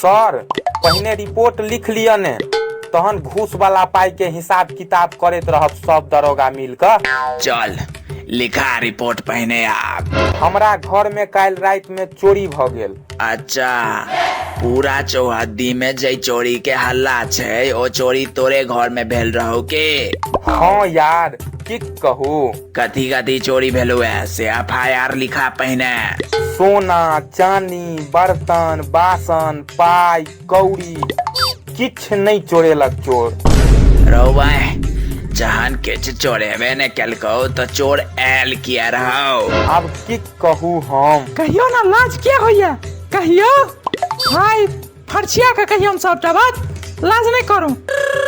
Sir, पहिने report लिख लिअ ने, तहन घूस वाला पाई के हिसाब किताब करैत रहब सब दरोगा मिल कऽ। चल लिखा रिपोर्ट पहिने आब। हमरा घर में काल्हि राति में चोरी भऽ गेल। अच्छा, पूरा चौहद्दी में जे चोरी के हल्ला छै ओ चोरी तोरे घर में भेल रहौ के? हाँ यार, की कहू। कथी कथी चोरी भेलौ है से एफ I R लिखा पहिने। सोना चानी बर्तन बासन पाई कौड़ी किछ नहि चोरेलक चोर। रौ भाई, जहन किछ चोरेबे ने केलकौ तऽ चोर आयल किया रहौ? आब की कहू हम। कहियो ना लाज किया होइया, कहियो भाई फरछिया के कहियो हम सबटा बात, लाज नहीं करू।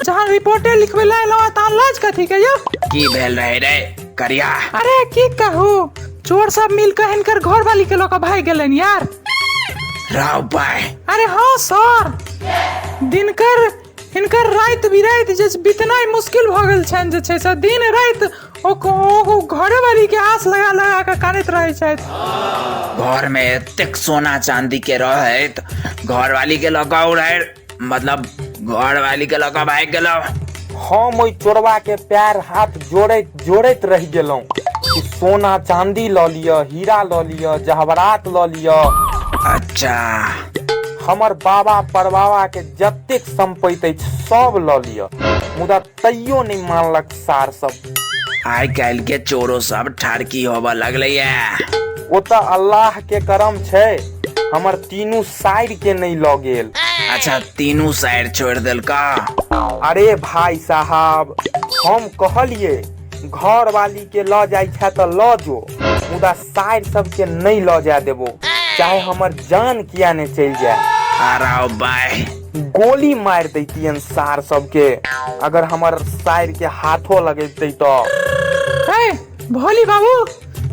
जहाँ रिपोर्टे लिखबे ला एलहुँ तहाँ लाज कथी कहियो। की भेल रहे रे करिया? अरे की कहू, चोर सब मिल के हिनकर घर वाली के लऽ कऽ भागि गेलनि यार। राव भाई। अरे हाँ सर, दिनकर हिनकर राति बिराति जे बितनाइ मुश्किल भऽ गेल छनि, जे छै से दिन राति ओ घरे वाली के आस लगा लगा कऽ कानैत रहै छथि। घर में एतेक सोना चांदी के रहैत घरवाली के लऽ कऽ उड़ै, मतलब घरवाली के लऽ कऽ भागि गेलौ। हम ओहि चोरवा के पैर हाथ जोड़ैत जोड़ैत रहि गेलहुँ कि सोना चांदी लऽ लिअ, हीरा लऽ लिअ, जहवरात लऽ लिअ। अच्छा। हमर बाबा परबाबा के जतेक संपत्ति अछि सब लऽ लिअ, मुदा तैयो नहि मानलक सार सब। आइ काल्हि के चोरो सब ठरकी होबऽ लगलैया। ओ तऽ अल्लाह के करम छै, हमर तीनू साइर के नहि लऽ गेल। अच्छा, तीनू साइर छोड़ि देलका? अरे भाई साहब, हम कहलिए घर वाली के लऽ जाइ छै तऽ लऽ जो, मुदा साइर सबके नहि लऽ जाय देबो, चाहे हमर जान किया ने चलि जाय। आराव बाय। गोली मारि दैतियन सार सबके, अगर हमर साइर के हाथो लगेतै तऽ। हे भोली बाबू,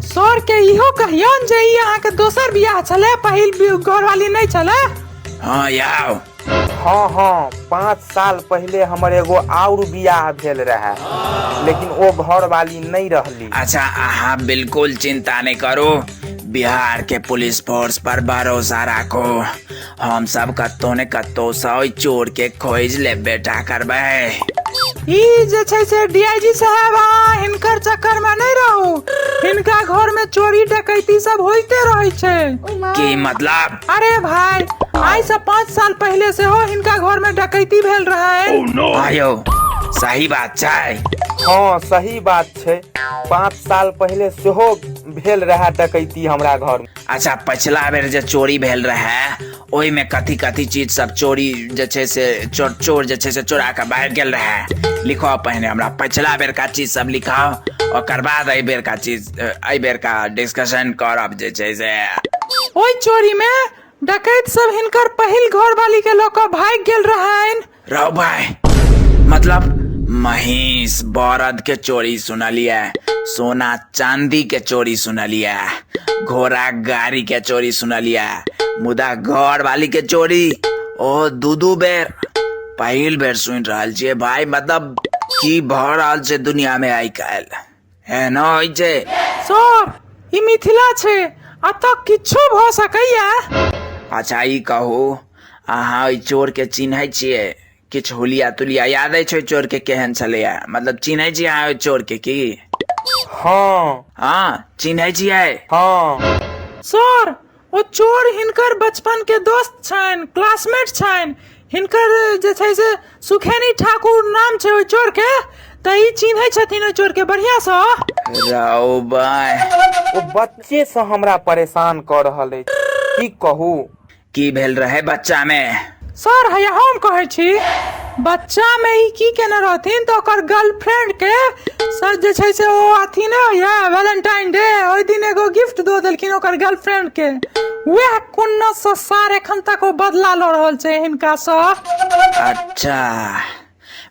सर के इहो कहियौन जे ई अहाँके दोसर बियाह छलै, पहिल घरवाली नहि छलै। हाँ याओ। हाँ हाँ, 5 साल पहले हमर एगो और बियाह भेल रहे, लेकिन ओ घरवाली नहीं रहली। अच्छा, अहाँ बिल्कुल चिंता नहीं करू, बिहार के पुलिस फोर्स पर भरोसा राखो, हम सब कत्तो ने कत्तो से ओहि चोर के खोज ले बेटा करबै। ई जे छै से डीआईजी साहब, अहाँ हिनकर चक्कर में नहीं रहू, हिनका घर में चोरी डकैती सब होइते रहे छै। की मतलब? अरे भाई, आइ से 5 साल पहले से हो हिनका घर में डकैती भेल रहे। Oh, no. आयो, सही बात छै। हाँ सही बात छै, 5 साल पहले सेहो भेल रहे डकैती हमरा घर में। अच्छा, पछिला बेर जे चोरी भेल रहे ओहि में कथी कथी चीज सब चोरी जे छै से चोर जे छै से चोरा के भागि गेल रहे, लिखो पहिने हमरा पछिला बेर का चीज सब लिखाओ, ओकर बाद एहि बेर का चीज, एहि बेर का डिस्कशन करब जे छै से। ओहि चोरी में डकैत सब हिनकर पहिल घरवाली के लऽ कऽ भागि गेल रहनि। रौ भाई, मतलब महींस बरद के चोरी सुनलिए, सोना चांदी के चोरी सुनलिए, घोड़ा गाड़ी के चोरी सुनलिए, मुदा घर वाली के चोरी ओ दू दू बेर पहिल बेर सुनि रहल छियै भाई। मतलब की भऽ रहल छै दुनिया में आइ काल्हि, एना होइ छै? सर, ई मिथिला छै, एतऽ किछो भऽ सकैया। अच्छा ई कहू, अहाँ ओहि चोर के चिन्है छियै? किछु हुलिया तुलिया याद अछि ओहि चोर के केहन छलैया? मतलब चिन्है छियै अहाँ ओहि चोर के की? हाँ। हाँ, चिन्है छियै? हाँ। सर, ओ चोर हिनकर बचपन के दोस्त छनि, क्लासमेट छनि हिनकर, जे छै से सुखैनी ठाकुर नाम छै ओहि चोर के, तऽ ई चिन्है छथिन ओहि चोर के बढ़िया सँ। रौ बाय। ओ बच्चे सँ हमरा परेशान कऽ रहल अछि, की कहू। की भेल रहे बच्चा में? सर, हैया हम कहै छी, बच्चा में ई की केने रहथिन तऽ ओकर गर्लफ्रेंड के सर जे छै से ओ अथी नहि होइया वैलेंटाइन डे, ओहि दिन एगो गिफ्ट दऽ देलखिन ओकर गर्लफ्रेंड के, वएह कोना से सार एखन तक ओ बदला लऽ रहल छै हिनका सँ। अच्छा,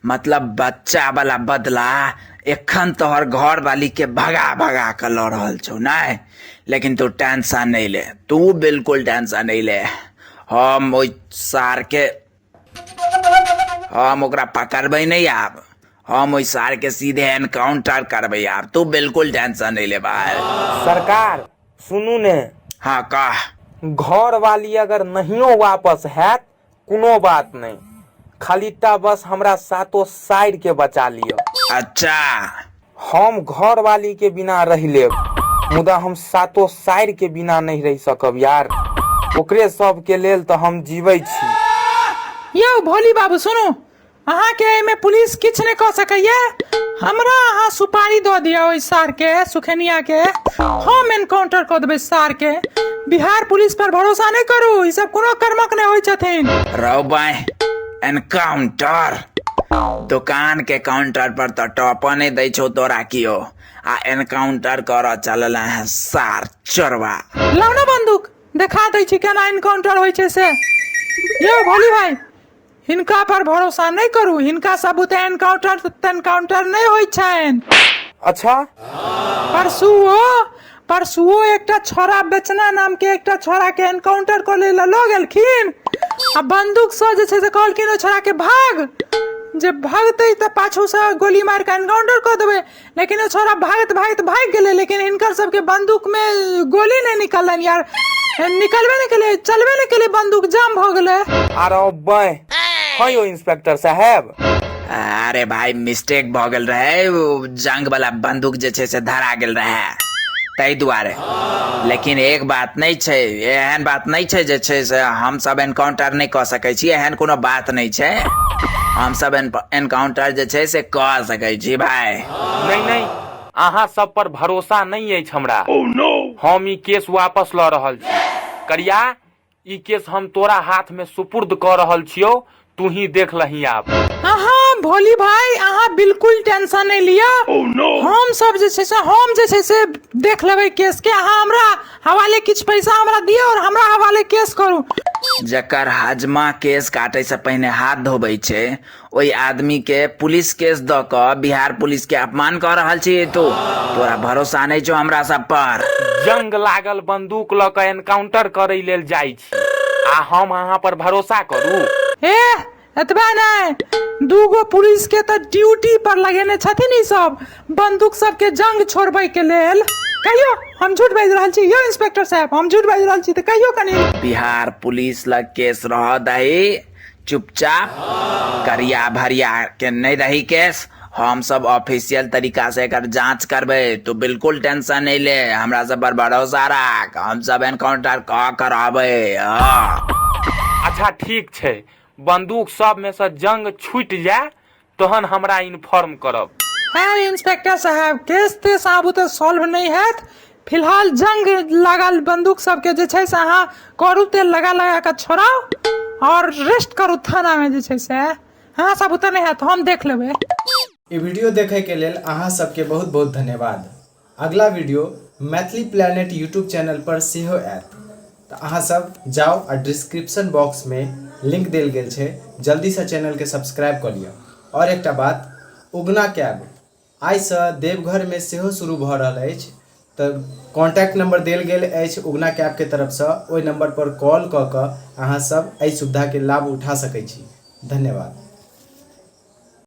मतलब बच्चा वाला बदला एखन तोहर घर वाली के भगा भगा के लऽ रहल छौ नहि? लेकिन तू टेंशन नहीं ले, तू बिल्कुल टेंशन नहीं ले, हम ओहि सार के, हम ओकरा पकड़बै नहीं आब, हम ओहि सार के सीधे एनकाउंटर करबै आब, तू बिल्कुल टेंशन नहीं ले भाई। सरकार सुनू ने। हाँ कह। घर वाली अगर नहियो वापस हैत कोनो बात नहि, खाली टा बस हमरा सातो साइर के बचा लिअ। अच्छा। हम घरवाली के बिना रहि लेब, मुदा हम सातो साइर के बिना नहि रहि सकब यार। ओकरे सब के लेल तऽ हम जीबै छी। यौ भोली बाबू सुनू, अहाँके एहिमे पुलिस किछु नहि कऽ सकैया। हमरा अहाँ सुपारी दऽ दिअ ओहि सारके, सुखेनिया के, हम एनकाउंटर कऽ देबै सारके। बिहार पुलिस पर भरोसा नहि करू, ई सब कोनो कर्मक नहि होइ छथिन। रौ बाय, एनकाउंटर? दुकान के काउंटर पर तऽ टॉप नहि दै छौ तोरा कियो, आ एनकाउंटर करऽ चलल है सार चोरवा। लाउ ने बंदूक, देखा दै छी केना एनकाउंटर होइ छै से। यौ भोली भाई, हिनका पर भरोसा नहि करू, हिनका सब बुते एनकाउंटर तेनकाउंटर नहि होइ छनि। अच्छा। परसुओ एकटा छोरा बेचना नाम के एकटा छोरा के एनकाउंटर कऽ लै लए लऽ गेलखिन, आ बंदूक से जे छै से कहलखिन ओहि छोरा के भाग, जे भागतै तऽ पाछू से गोली मारि कऽ एनकाउंटर कऽ देबै। लेकिन ओ छोरा भागैत भागैत भागि गेलै, लेकिन हिनकर सबके बंदूक में गोली नहि निकललनि यार, निकलबे नहि केलै, चलबे नहि केलै, बंदूक जाम भऽ गेलै। अरे बाय, हाँ यो इंस्पेक्टर साहेब। अरे भाई, मिस्टेक भऽ गेल रहे, ओ जंग वाला बंदूक जे छै से धरा गेल रहे ताहि दुआरे। लेकिन एक बात नहि छै, एहन बात नहि छै जे छै से हम सब एनकाउंटर नहि कऽ सकै छी, एहन कोनो बात नहि छै। हम सब एनकाउंटर जे छै से कऽ सकै छी भाई। नहीं नहीं, अहाँ सब पर भरोसा नहीं अछि हमरा। हम ई केस वापस लऽ रहल छी। करिया, ई केस हम तोरा हाथ में सुपुर्द कऽ रहल छियौ, तू ही देख लही आब। अहाँ भोली भाई, अहाँ बिल्कुल टेंशन नहीं लिअ। हम सब जे छै से, हम जे छै से देख लेबै केस के। अहाँ हमरा हवाले किछु पैसा हमरा दिअ और हमरा हवाले केस करू। जकर हजमा केस काटे से पहिने हाथ धोबै छै, ओहि आदमी के पुलिस केस दऽ कऽ बिहार पुलिस के अपमान कऽ रहल छी तू। तोरा भरोसा नहि छौ हमरा सब पर? जंग लागल बंदूक लऽ कऽ एनकाउंटर करै लेल जाइ छी आ हम अहाँ पर भरोसा करू? ए एतबे नहि, दूगो पुलिस के तऽ ड्यूटी पर लगेने छथिन ई सब बंदूक सबके जंग छोड़बै के लेल। कहियो हम झूठ बाजि रहल छी? यौ इंस्पेक्टर साहब, हम झूठ बाजि रहल छी तऽ कहियो कनी। बिहार पुलिस लग केस रह दही चुपचाप, करिया भरिया के नहीं रही केस। हम सब ऑफिशियल तरीका से एकर जांच करबै, तू बिल्कुल टेंशन नहीं ले, हमरा सब पर भरोसा राख, हम सब एनकाउंटर कऽ कराबै। हाँ। अच्छा ठीक छै, बंदूक सब में से जंग छूटि जाय तहन हमरा इन्फॉर्म करब। हाँ इंस्पेक्टर साहब, केस तेस आबू तऽ सॉल्व नहीं हैत, फिलहाल जंग लागल बंदूक सबके जे छै से अहाँ करू तेल लगा लगा कऽ छोड़ाउ और रेस्ट करू थाना में जे छै से। अहाँ सब उतर नहीं हैत, हम देख लेबै। ई वीडियो देखै के लेल अहाँ सबके बहुत बहुत धन्यवाद। अगला video Maithili planet YouTube channel पर सेहो आयत, तऽ अहाँ सब जाउ आ डिस्क्रिप्शन बॉक्स में लिंक देल गेल छै, जल्दी से चैनल के सब्सक्राइब कऽ लिअ। और एकटा बात, उगना कैब आइसँ देवघरमे सेहो शुरू भऽ रहल अछि, तऽ कॉन्टैक्ट नंबर देल गेल अछि उगना कैबके तरफसँ, ओहि नंबर पर कॉल कऽ कऽ अहाँ सब एहि सुविधाके लाभ उठा सकै छी। धन्यवाद।